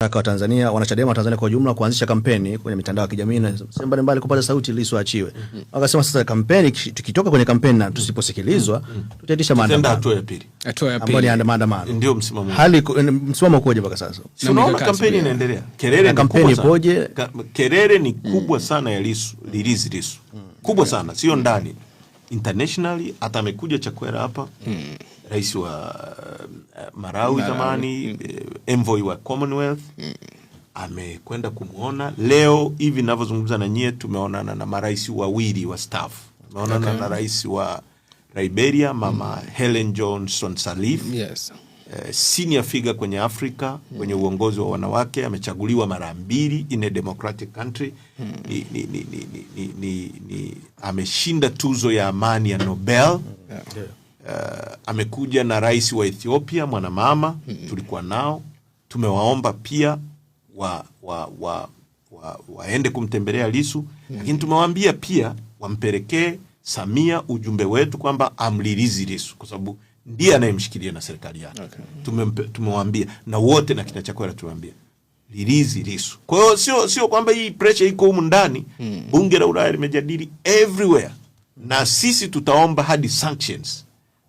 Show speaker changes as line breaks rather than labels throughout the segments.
Wa Tanzania, wanachadema wa Tanzania kwa ujumla kuanzisha kampeni kwenye mitandao ya kijamii na sehemu mbalimbali kupaza sauti Lissu aachiwe. Wakasema sasa kampeni, tukitoka kwenye kampeni na tusiposikilizwa, tutaitisha
Tutaenda
maandamano
hatua ya pili.
Hatua ya
ambayo ni
pili.
maandamano.
Ndio msimamo.
Hali msimamo ukoje mpaka sasa?
Si unaona
mikakati
kampeni
pia.
inaendelea. Kelele
Na
ni
kampeni
kubwa sana.
ipoje?
Kelele ni kubwa sana ya Lissu, release Lissu. Kubwa sana, sio ndani. Internationally hata amekuja Chakwera hapa. Rais wa Malawi zamani, envoy wa Commonwealth. Amekwenda kumwona leo hivi ninavyozungumza na nyie, tumeonana na marais wawili wa staff. Tumeonana na rais wa Liberia, Mama Helen Johnson Sirleaf, senior figure kwenye Afrika kwenye uongozi wa wanawake, amechaguliwa mara mbili in a democratic country. Ni ameshinda tuzo ya amani ya Nobel. Amekuja na rais wa Ethiopia, mwanamama, tulikuwa nao, tumewaomba pia waende kumtembelea Lissu, lakini tumewaambia pia wampelekee Samia ujumbe wetu kwamba amrelease Lissu kwa sababu ndiye anayemshikilia na serikali yake. Tumewaambia na wote na kina Chakwera tumewaambia release Lissu. Kwa hiyo sio kwamba hii pressure iko humu ndani. Bunge la Ulaya limejadili everywhere, na sisi tutaomba hadi sanctions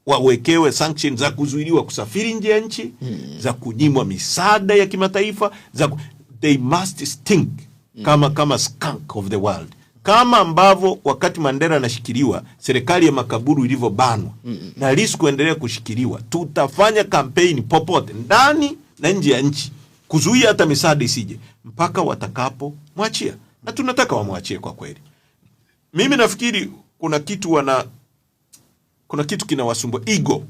wawekewe, sanctions za kuzuiliwa kusafiri nje ya nchi, za kunyimwa misaada ya kimataifa, they must stink kama skunk of the world, kama ambavyo wakati Mandela anashikiliwa serikali ya makaburu ilivyobanwa na Lissu kuendelea kushikiliwa. Tutafanya kampeni popote ndani na nje ya nchi kuzuia hata misaada isije mpaka watakapomwachia, na tunataka wamwachie kwa kweli. Mimi nafikiri kuna kitu kinawasumbua, ego.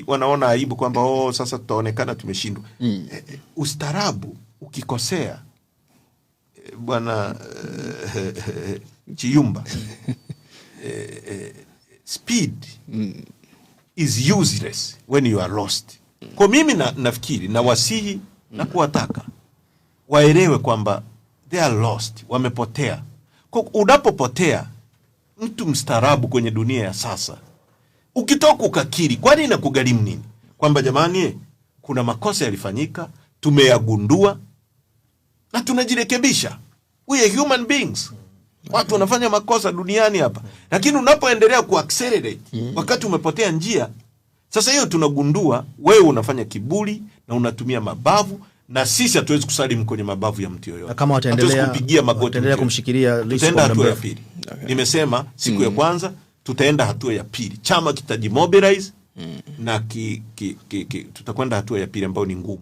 Wanaona aibu kwamba, oh, sasa tutaonekana tumeshindwa. Ustaarabu ukikosea, bwana Chiyumba, speed is useless when you are lost. Kwa mimi nafikiri nawasihi na kuwataka waelewe kwamba they are lost, wamepotea. Kwa unapopotea, mtu mstaarabu kwenye dunia ya sasa, ukitoka ukakiri, kwani inakugharimu nini? Kwamba jamani, kuna makosa yalifanyika, tumeyagundua na tunajirekebisha. We are human beings. Watu wanafanya makosa duniani hapa, lakini unapoendelea kuaccelerate wakati umepotea njia, sasa hiyo tunagundua wewe unafanya kiburi na unatumia mabavu, na sisi hatuwezi kusalimu kwenye mabavu ya mtu yoyote.
Na kama
Hatuwezi kumpigia magoti
wataendelea
mtu yoyote.
Kumshikilia Lissu
Tutaenda
kwa muda
hatua ya
mrefu.
pili. Nimesema siku ya kwanza tutaenda hatua ya pili, chama kitajimobilize na tutakwenda hatua ya pili ambayo ni ngumu.